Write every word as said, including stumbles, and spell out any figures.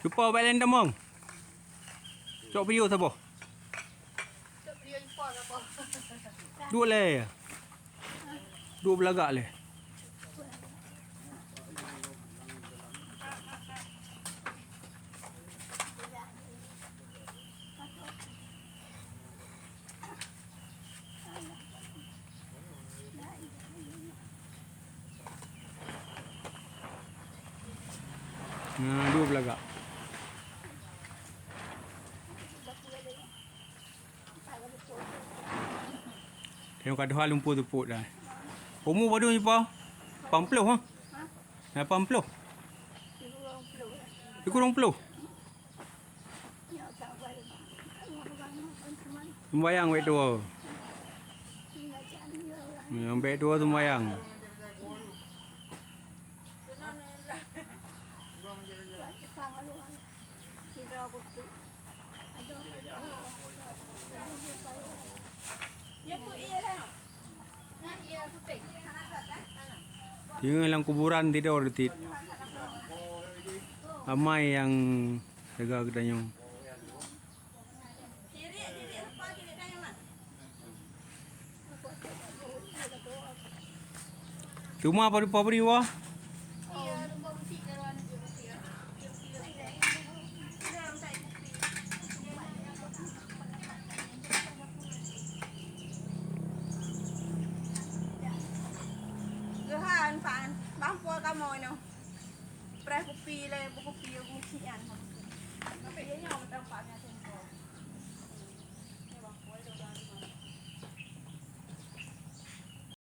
Lupa bak laén tamong. Cok video saboh. Duek lé. Duek beulagak lé. Nah, dua beulagak. Nyang ka dua lumpur teupot dah. Umu padum jipa? Lapan ploh, ha? Lapan ploh. Sikureueng ploh. Sumbayang bèk tuwoe. Nyang bèk tuwoe sumbayang. Teungoh lam kuburan tidor cit. Amai nyang jaga geutanyoe. Teuma pabri-pabri wah. Geuhan pan, bang po kamoe nyoe. Preh kupi lé, kupi meusian. Tapi dia nyoe beutang pak nyan.